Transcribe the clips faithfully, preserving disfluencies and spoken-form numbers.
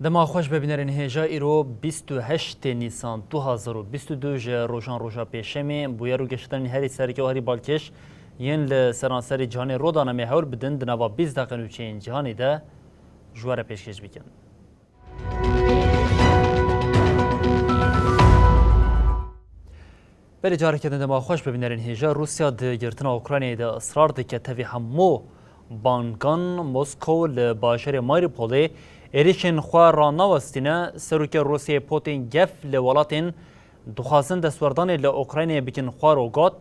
Dema xweş be bînerên hêja, îro bîst û heştê Nîsan du hazar û bîst û du ji rojan roja pêşemê, bûyer û geşedanên herî sereke û herî balkêş yên li seranserê cîhanê rû dane me hewl bidin di nava bîst deqe nûçeyên cîhanê de ji we re pêşkêş bikin. Berê careke din dema xweş be bînerên hêja. Rûsya di girtina Ukraynayê de israr dike. Tevî hemû bangan Moskow li bajarê Mariupolê êrişên xwe ranawestîne. Serokê Rûsyayê Putin gef li welatên dixwazin destwerdanê li Ukraynayê bikin xwar û got,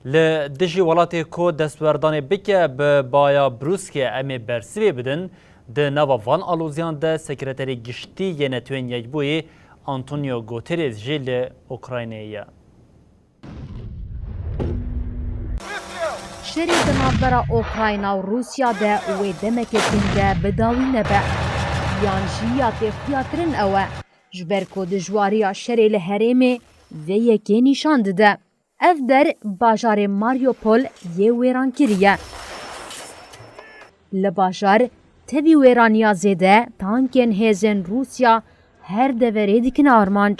Li dijî welatê ku destwerdanê bike bi baya brûskê em ê bersivê bidin. Di nava van aloziyan de Sekreterê Giştî yê Netewên Yekbûyî Antonio Guterres jî li Ukraynayê ye. Şerê di navbera Ukrayna û Rûsya de wê demekê din de bi dawî nebe. Yan jî ya tê xuyakirin ew e, ji ber ku dijwariya şerê li herêmê vê yekê nîşan dide. Ev der bajarê Mariupol yê wêran kiriye. Li bajar tevî wêraniya zêde tankên hêzên Rûsya her deverê dikin armanc.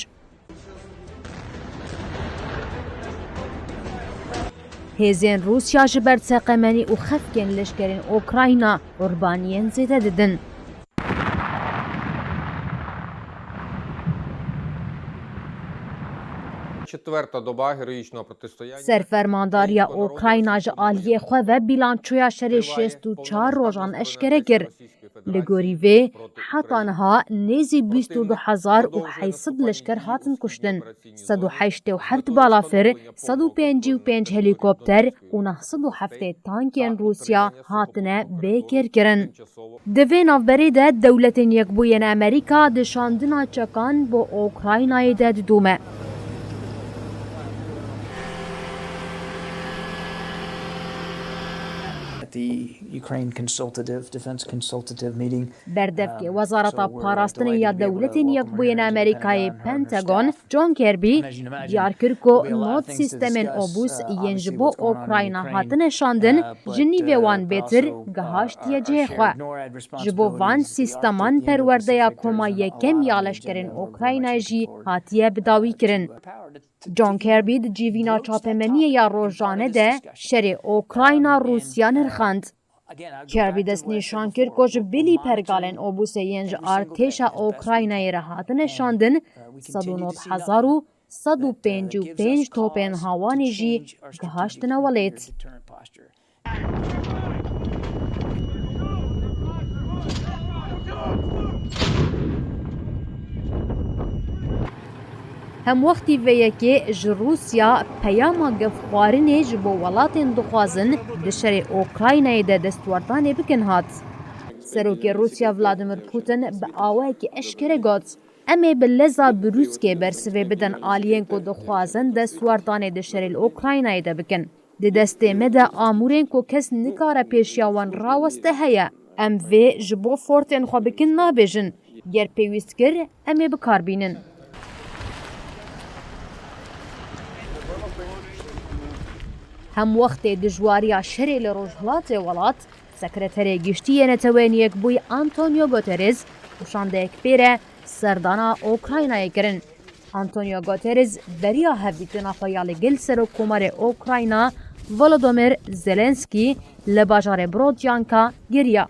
Hêzên Rûsya ji ber çeqemenî û xefkên leşkerên Ukrayna qurbaniyên zêde didin. Четверта доба героїчного протистояння. Serfermandariya Ukrayna ji aliyê xwe ve bilançoya şerê şêst û çar rojan eşkere kir. Li gorî vê, heta niha nêzî bîst û du hezar û heyt sed leşker hatin kuştin. Sed û heştê û heft balafir, sed û pêncî û pênc helîkopter û neh sed û heftê tankên Rûsya hatine bêkêrkirin. Di vê navberê de Dewletên Yekbûyên Amerîka di şandina çekan bo Ukraynayê de didome. At the Ukraine Consultative, Defense Consultative Meeting, Berdevkê Wezareta Parastinê ya Dewletên Yekbûyên Amerîkayê, Pentagon, John Kirby, diyar kir ku nod sîstemên obûs yên ji bo Ukrayna hatine şandin, ji nîvê wan bêtir gihaştiye cihê xwe. Ji bo van sîsteman perwerdeya koma yekem ya leşkerên Ukraynayê jî hatiye bidawîkirin. John Kirby di civîna çapemeniyê ya rojane de şerê Ukrayna-Rûsya nirxand. Kirby destnîşan kir ku ji bilî pergalên obûsê yên ji artêşa Ukraynayê re hatine şandin, sed û nod hezar û sed û pêncî û pênc topên hawanê jî gihaştine welêt. Hemwextî vê yekê ji Rûsya peyama gefxwarinê ji bo welatên dixwazin di şerê Ukraynayê de destwerdanê bikin hat. Serokê Rûsya Vladimir Putin bi awayekî eşkere got, Em ê bi leza birûskê bersivê bidin aliyên ku dixwazin destwerdanê di şerê li Ukraynayê de bikin. Di destê me de amûrên ku kes nikare pêşiya wan raweste heye. Em vê ji bo fortên xwe bikin nabêjin. Ger pêwîst kir, em ê bi kar bînin. Hemwextê dijwariya şerê li rojhilatê welat, Sekreterê Giştî yê Neteweyên Yekbûyî Antonio Guterres û şandeyek pê re serdana Ukraynayê kirin. Antonio Guterres beriya hevdîtina xwe ya li gel Serokkomarê Ukrayna Volodymyr Zelensky li bajarê Brodyanka geriya.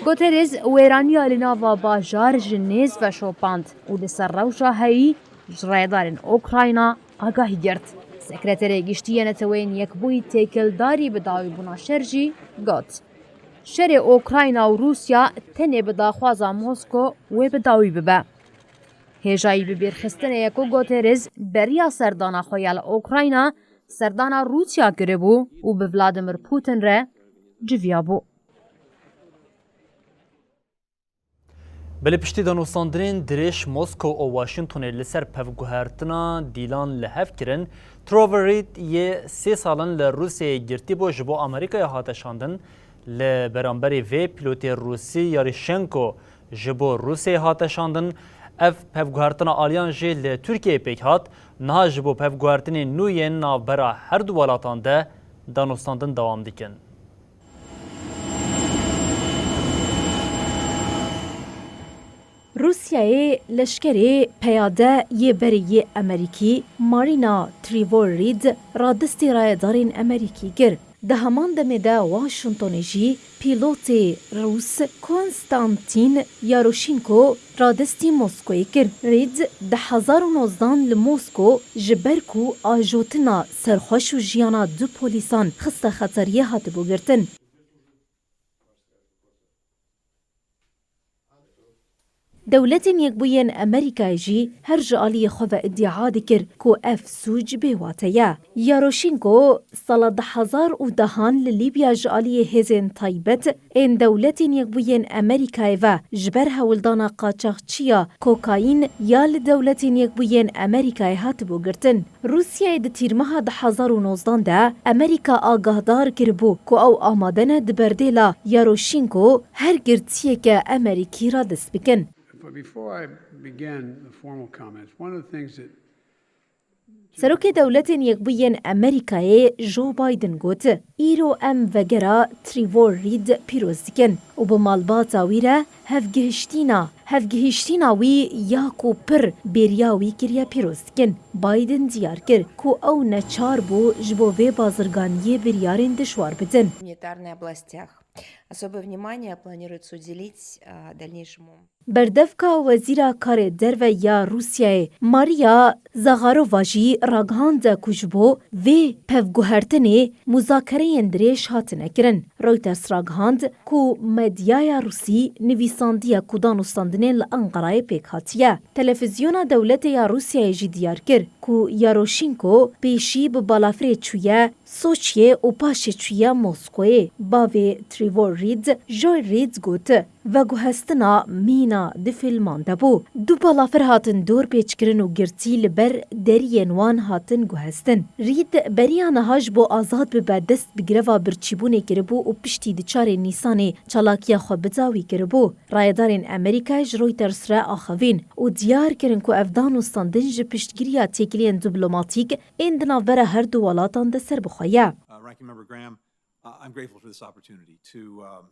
Guterres wêraniya li nava bajar ji nêz veşopand û li ser rewşa heyî ji rayedarên Ukrayna agahî girt. Sekreterê Giştî yê Neteweyên Yekbûyî têkildarî bi dawîbûna şer jî got, Şerê Ukrayna û Rûsya tenê bi daxwaza Mosko wê bi dawî bibe. Hêjayî bibîrxistinê ye ku Guterres beriya serdana xwe ya li Ukrayna serdana Rûsya kiribû û bi Vladimir Putin re civiyabû. Belê piştî danûstandinên dirêj Moskow û Washingtonê li ser pevguhertina dîlan li hev kirin, Trevor Reed yê sê sal in li Rûsyayê girtî bû, ji bo Amerîkayê hate şandin. Li beramberî vê pîlotê Rûsî Yaroshenko ji bo Rûsyayê hate şandin. Ev pevguhertina aliyan jî li Tirkiyeyê pêk hat. Niha ji bo pevguhertinên nû yên navbera her du welatan de danûstandin dewam dikin. Rûsyayê leşkerê peyade yê berê yê Amerîkî Marina Trevor Reed radestî rayedarên Amerîkî kir. Di heman demê de Washingtonê jî pîlotê Rûs Konstantin Yaroshenko radestî Moskoyê kir. Reed di hezar û nozdan li Mosko ji ber ku ajotina serxweş û jiyana du polîsan xiste xeteriyê hatibû girtin. Dewletên Yekbûyên Amerîkayê jî her ji aliyê xwe ve îdia dikir ku ev sûc bêwate ye. Yaroshenko sala du hezar û dehan li Lîbya ji aliyê hêzên taybet ên Dewletên Yekbûyên Amerîkayê ve ji ber hewldana qaçaxçiya kokaîn ya li Dewletên Yekbûyên Amerîkayê hatibû girtin. Rûsyayê di tîrmeha du hezar û nozdan de Amerîka agahdar kiribû ku ew amade ne di berdêla Yaroshenko her girtiyeke Amerîkî radest bikin. But before I begin the formal comments, one of the things that Serokê Dewletên Yekbûyên Amerîkayê Joe Biden got, Îro em vegera Trevor Reed pîroz dikin û bi malbata wî re hevgihiştîna, hevgihiştîna wî ya ku pir bêriya wî kiriye pîroz dikin. Biden diyar kir ku ew neçar bû ji bo vê bazirganiyê biryarên dijwar bidin. Гуманитарных областях. Особое внимание планируется уделить, а, дальнейшему. Berdevka Wezîra Karê Derve ya Rûsyayê Maria Zakharova jî ragihand ku ji bo vê pevguhertinê muzakereyên dirêj hatine kirin. Reuters ragihand ku medyaya Rûsî nivîsandiye ku danûstandinên li Enqerayê pêk hatiye. Televîzyona dewletê ya Rûsyayê jî diyar kir ku Yaroshenko pêşî bi balafirê çûye Soçiyê û paşê çûye Moskoyê. Bavê Trevor Reed, Joy Reed got, veguhestina mîna di fîlman de bû. Du balafir hatin dorpêçkirin û girtî li ber deriyên wan hatin guhestin. Reed beriya niha ji bo azad bibe dest bi greva birçîbûnê kiribû û piştî di çarê Nîsanê çalakiya xwe bi dawî kiribû. Rayedarên Amerîkayê ji Reuters re axivîn û diyar kirin ku ev danûstandin ji piştgiriya têkiliyên diplomatîk ên di navbera her du welatan de serbixwe ye. Uh, Ranking Member Graham, uh, I'm grateful for this opportunity to, um,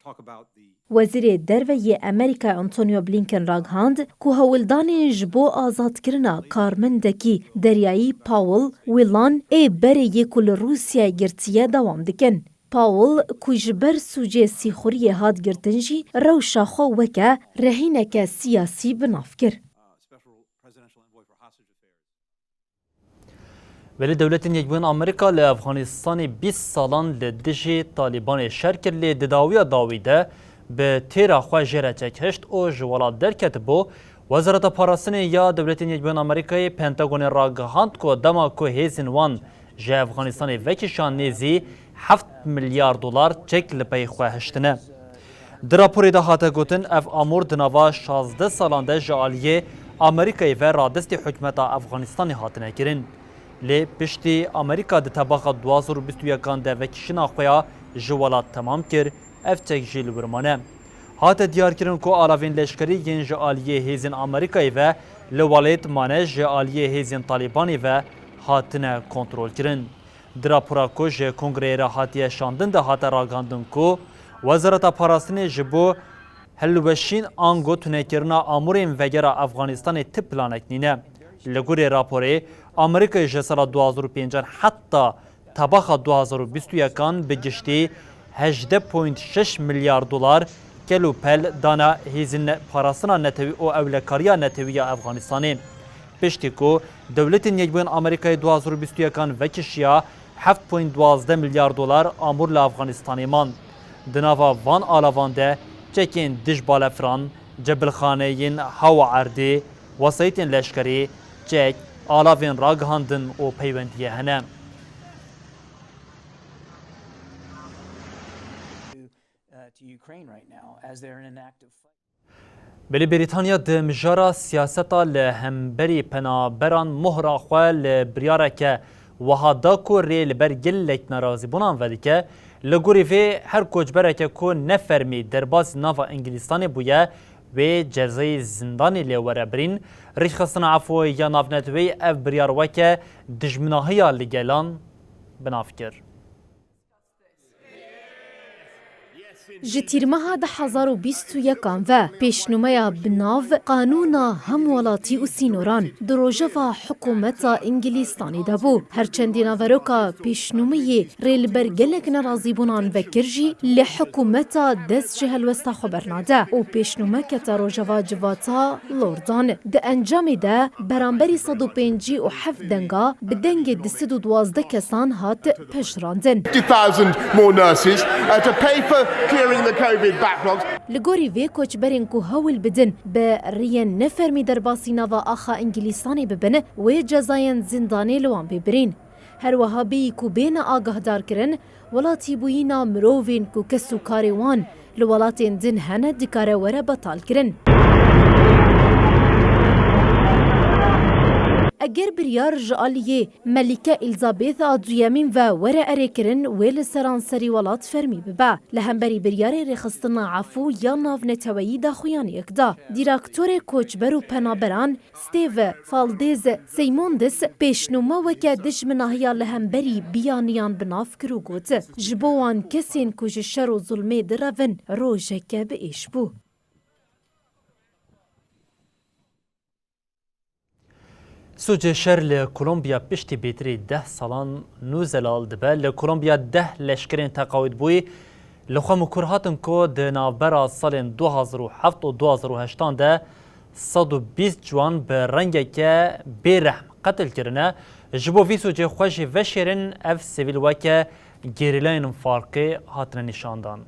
talk about the Wezîrê Derve yê Amerîka Antonio Blinken ragihand ku hewldanên ji bo azadkirina karmendekî deryayî Paul Whelan ê berê yê ku li Rûsyayê girtiye dewam dikin. Paul ku ji ber sûcê sîxuriyê hat girtin jî rewşa xwe weke rehîneke siyasî bi nav kir. Uh, special presidential envoy for hostage affairs. Belê Dewletên Yekbûyên Amerîka li Efxanistanê bîst salan li dijî Talîbanê şer kir, lê di dawiya dawî de bi têra xwe jê re çekihişt û ji welat derketibû. Wezareta Parastinê ya Dewletên Yekbûyên Amerîkayê, Pentagonê, ragihand ku dema ku hêzên wan ji Efxanistanê vekişan, nêzî heft milyar dolar çek li pey xwe hiştine. Di raporê de hate gotin, ev amûr di nava şazdeh salan de ji aliyê Amerîkayê ve radestî hikûmeta Efxanistanê hatine kirin. Lê piştî Amerîka di tebaxa du hazar û bîst û yekan de vekişîna xwe ya ji welat temam kir, ev çek jî li wir mane. Hate diyarkirin ku alavên leşkerî yên ji aliyê hêzên Amerîkayê ve li welêt mane, ji aliyê hêzên Talîbanê ve hatine kontrolkirin. Di rapora ku ji Kongreyê re hatiye şandin de hate ragihandin ku Wezareta Parastinê ji bo hilweşîn ango tunekirina amûrên vegera Efxanistanê ti planek nîne. Li gorî raporê, Amerîkayê ji sala du hazar û pêncan heta tebaxa du hazar û bîst û yekan bi giştî hejdeh point şeş milyar dolar kel û pel dana hêzên parastina netewî û ewlekariya netewî ya Efxanistanê. Piştî ku Dewletên Yekbûyên Amerîkayê du hazar û bîst û yekan vekişiya heft point duwazdeh milyar dolar amûr li Afganistanê man. Di nava van alavan de çekên dij balefiran, cebilxaneyên hewa erdê, wesayîtên leşkerî, çek, alavên ragihandin û peywendiyê hene. Uh, to Ukraine right now as they're in an active fight. Belê Brîtanya di mijara siyaseta li hemberî penaberan mohra xwe li biryareke wiha da ku rê li ber gelek nerazîbûnan vedike. Li gorî vê her koçbereke ku ne fermî derbasî nava Îngilîstanê bûye, wê cezayê zindanê lê were birîn. Rêxistina Efû ya Navneteweyî ev biryar weke dijminahiya li gelan bi nav kir. Ji tîrmeha du hazar û bîst û yekan ve pêşnûmeya bi nav Qanûna Hemwelatî û Sînoran di rojeva hikûmeta Îngilîstanê de bû. Her çendî naveroka pêşnûmeyê rê li ber gelek nerazîbûnan vekir jî, lê hikûmeta dest ji helwesta xwe bernade û pêşnûme kete rojeva civata Lordan. Di encamê de beramberî sed û pêncî û heft denga bi dengê du sed û duwazdeh kesan hat pejirandin. Fifty thousand more nurses, uh, to pay for clearing the covid backlogs. Li gorî vê koçberên ku hewl bidin bi riyên nefermî derbasî nava axa Îngilîstanê bibin, wê cezayên zindanê li wan bê birîn. Her wiha bêyî ku bêne agahdarkirin, welatîbûyîna mirovên ku kes û karê wan li welatên din hene dikare were betalkirin. Eger biryar ji aliyê Melîke Elizabeth a Duyemîn ve were erêkirin, wê li seranserî welat fermî bibe. Li hemberî biryarê rêxistina Efû ya Navneteweyî daxuyaniyek da. Dîraktorê Koçber û Penaberan Steve Valdez Seymondis pêşnûme weke dijminahiya li hemberî biyaniyan bi nav kir û got, ji bo wan kesên ku ji şer û zulmê direvin rojeke bi êş bû. Sûcê şer li Kolombiya piştî bêtirî deh salan nû zelal dibe. Li Kolombiya deh leşkerên teqawîtbûyî li xwe mikur hatin ku di navbera salên du hazar û heft û du hazar û heştan de sed û bîst ciwan bi rengeke bêrehm qetil kirine. Ji bo vî sûcê xwe jî veşêrin, ev sivîl weke gerîlayên farqê hatine nîşandan.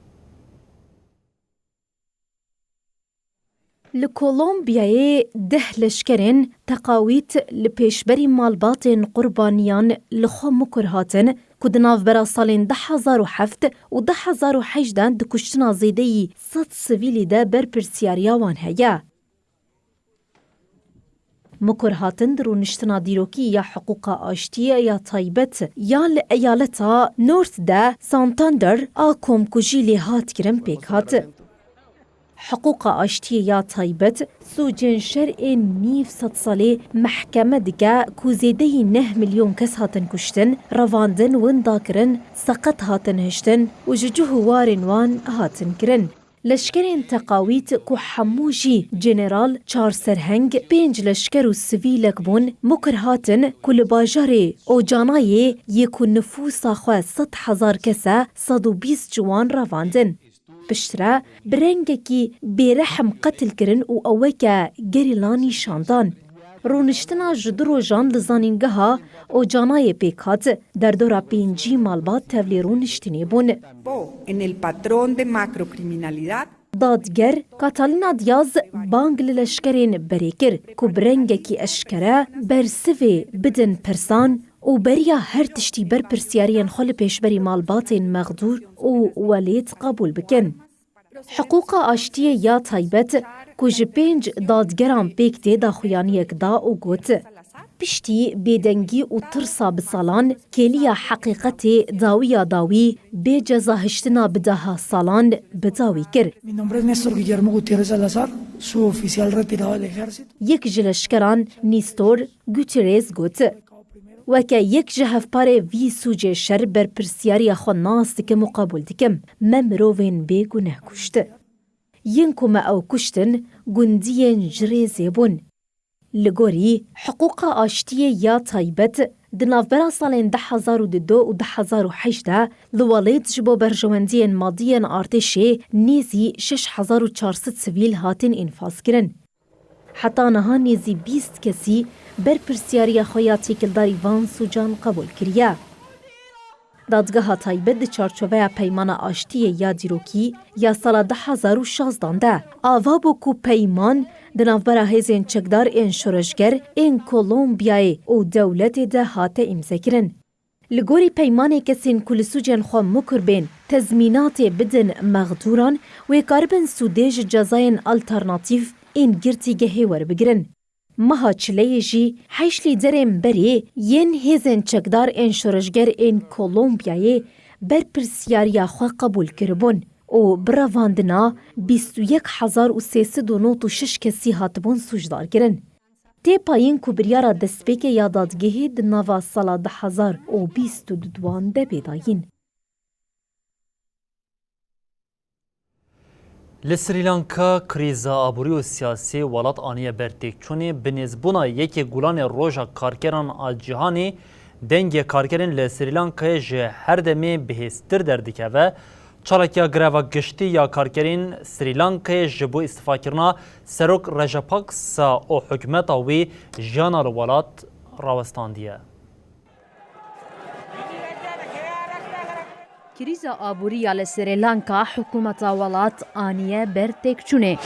Li Kolombiyayê deh leşkerên teqawît li pêşberî malbatên qurbaniyan li xwe mikur hatin ku di navbera salên du hazar û heft û du hazar û hejdeh de di kuştina zêdeyî sed sivîlî de berpirsiyariya wan heye. Mikur hatin di rûniştina dîrokî ya hiqûqa aştiyê ya taybet ya li eyaleta North de Santander a komkujî lê hat kirin pêk hat. Hiqûqa aştiyê ya taybet sûcên şer ên nîv sedsalî mehkeme dike ku zêdeyî neh milyon kes hatin kuştin, revandin, winda kirin, seqet hatin hiştin û ji cih û warên wan hatin kirin. Leşkerên teqawît ku hemû jî general, çar serheng, pênc leşker û sivîlek bûn, mikur hatin ku li bajarê Ocanayê yê ku nifûsa xwe sed hezar kes e, sed û bîst ciwan revandin. Piştre bi rengekî bêrehm qetil kirin û ew weke gerîla nîşan dan. Rûniştina ji du rojan li zanîngeha Ocanayê pêk hat, derdora pêncî malbat tevlî rûniştinê bûn. En el patrón de macrocriminalidad. Dadger Catalina Diaz bang li leşkerên berê kir ku bi rengekî eşkere bersivê bidin pirsan û beriya her tiştî berpirsiyariyên xwe li pêşberî malbatên mexdûr û welêt qebûl bikin. Hiqûqa aştiyê ya taybet ku ji pênc dadgeran pêk tê daxuyaniyek da û got, piştî bêdengî û tirsa bi salan, kêliya heqîqetê dawiya dawî bê ceza hiştina bi deha salan bi dawî kir. Mi nombre es Néstor Guillermo Gutiérrez Salazar, suboficial retirado del ejército. Yek ji leşkeran Nîstor Guterres got, weke yek ji hevparê vî sûcê şer berpirsiyariya xwe nas dikim û qebûl dikim. Me mirovên bêguneh kuşt. Yên ku me ew kuştin, gundiyên ji rêzê bûn. Li gorî hiqûqa aştiyê ya taybet, di navbera salên du hezar û du û du hezar û heşt de li welêt ji bo berjewendiyên madî yên artêşê nêzî şeş hezar û çar sed sivîl hatin înfazkirin. Heta niha nêzî bîst kesî berpirsiyariya xwe ya têkildarî van sûcan qebûl kiriye. Dadgeha taybet di çarçoveya Peymana Aştiyê ya Dîrokî ya sala du hezar û şazdan de ava bû ku peyman di navbera hêzên çekdar ên şoreşger ên Kolombiyayê û dewletê de hate îmzekirin. Li gorî peymanê kesên ku li sûcên xwe mikur bên tezmînatê bidin mexdûran, wê karibin sûdê ji cezayên alternatîf ên girtîgehê werbigirin. Meha çileyê jî heşt lîderên berê yên hêzên çekdar ên şoreşger ên Kolombiyayê berpirsyariya xwe qebûl kiribûn û bi revandina bîst û yek hezar û sê sed û nod û şeş kesî hatibûn sûcdarkirin. Tê payîn ku biryara destpêkê ya dadgehê di nava sala du hezar û bîst û duan de bê dayîn. Li Srî Lanka krîza aborî û siyasî welat aniye ber têkçûnê. Bi nêzbûna yekê gulanê roja karkeran a cîhanê, dengê karkerên li Srî Lankayê ji her demê bihêztir derdikeve. Çalakiya greva giştî ya karkerên Srî Lankayê ji bo îstifakirina Serok Rajapaksa û hikûmeta wî jiyana li welat rawestandiye. Krîza aborî ya li Srî Lanka hikûmeta welat aniye ber têkçûnê.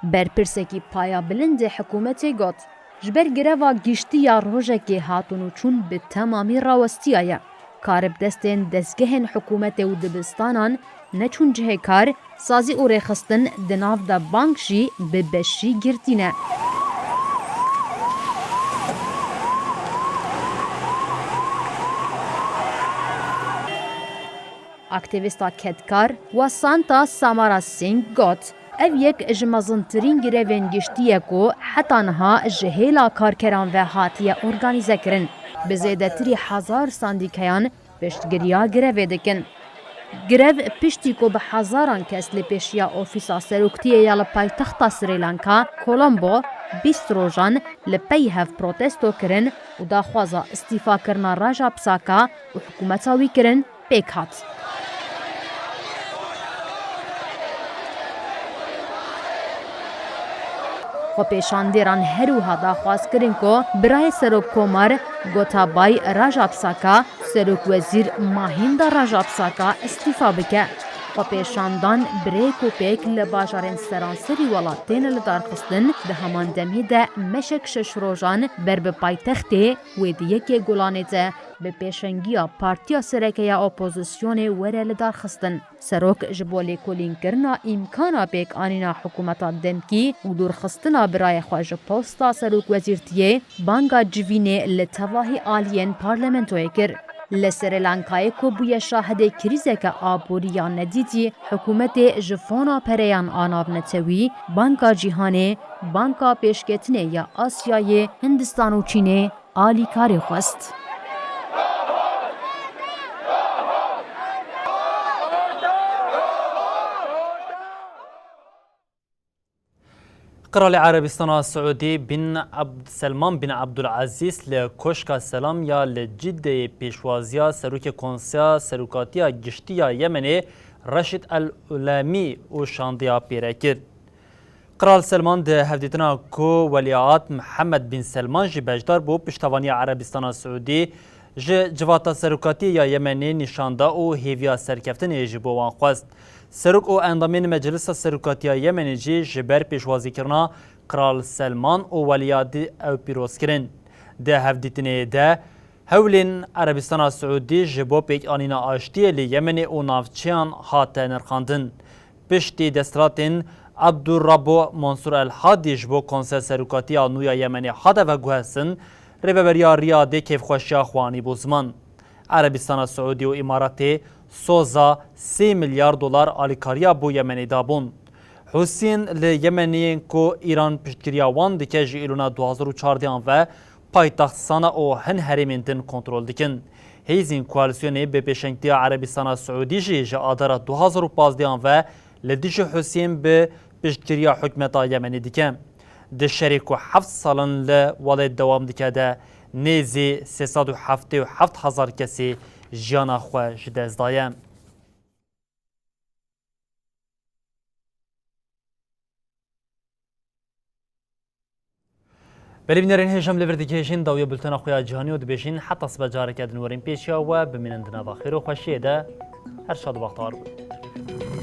Berpirsekî paya bilind ê hikûmetê got, ji ber greva giştî ya rojekê hatûn û çûn bi temamî rawestiyaye. Karibdestên dezgehên hikûmetê û dibistanan neçûn cihê kar, sazî û rêxistin di nav de bank jî bi beşî girtî ne. Aktîvîsta kedkar Wasanta Samara Singh got, ev yek ji mezintirîn grevên giştî ye ku heta niha ji hêla karkeran ve hatiye organîzekirin. Bi zêdetirî hezar sendîkeyan piştgiriya grevê dikin. Grev piştî ku bi hezaran kes li pêşiya ofîsa seroktiyê ya li paytexta Srî Lanka, Colombo, bîst rojan li pey hev protesto kirin û daxwaza îstîfakirina Rajapaksa û hikûmeta wî kirin, pêk hat. Xwepêşandêran her wiha daxwaz kirin ku birayê Serokkomar Gotabay Rajapaksa, Serokwezîr Mahinda Rajapaksa îstîfa bike. Xwepêşandan bi rêk û pêk li bajarên seranserî welat têne lidarxistin, di heman demî de meşek şeş rojan ber bi paytextê wê di yekê Gulanê de bi pêşengiya partiya sereke ya opozisyonê were lidarxistin. Serok ji bo lêkolînkirina îmkana pêkanîna hikûmeta demkî û dûrxistina birayê xwe ji posta serokwezîrtiyê, banga civînê li tevahî aliyên parlamentoyê kir. Li Srî Lankayê ku bûye şahidê krîzeke aborî ya nedîtî, hikûmetê ji fona pereyan a navnetewî, Banka Cîhanê, Banka Pêşketinê ya Asyayê, Hindistan û Çînê alîkarî xwest. Qiralê Erebistana Siûdî bin Abd-, Selman bin Abdulazîz li Koşka Selam ya li Ciddeyê pêşwaziya Serokê Konseya Serokatiya Giştî ya Yemenê Reşîd El Ulemî û şandiya pêre kir. Qral Selman di hevdîtina ku Welîahd Mihemed bin Selman jî beşdar bû, piştevaniya Erebistana Siûdî ji Civata Serokatiyê ya Yemenê nîşan da û hêviya serkeftinê ji bo wan xwest. Serok û endamên Meclisa Serokatiya Yemenê jî ji ber pêşwazîkirina Qral Selman û Welîahdî ew pîroz kirin. Di hevdîtinê de hewlên Erebistana Siûdî ji bo pêkanîna aştiyê li Yemenê û navçeyan hate nirxandin. Piştî desthilatên Abdurrabo Mansur El Hadî ji bo Konseya Serokatiya nû ya Yemenê hate veguhestin, Rêveberiya Riyadê kêfxweşiya xwe anî bo ziman. Erebistana Siûdî û Îmaratê soza sê milyar dolar alîkariya bo Yemenê dabûn. Hûsiyên li Yemeniyên ku Îran piştgiriya wan dike ji Îlona du hazar û çardeh ve paytext Sana û hin herêmên din kontrol dikin. Hêzên koalîsyonê bi pêşengtiya Erebistana Siûdî jî ji Adara du hazar û pazdeh ve li dijî Hûsiyên bi piştgiriya hikûmeta Yemenê dike. Di şerê ku heft sal in li welêt dewam dike de nêzî sê sed û heftê û heft hezar kesî jiyana xwe ji dest daye. Belê bînerên hêja, em li vir digihêjin dawiya bultena xwe ya cîhanî û dibêjin heta sibe careke din werin pêşiya we, bimînin di nava xêr û xweşiyê de. Her şad û bextewar bin.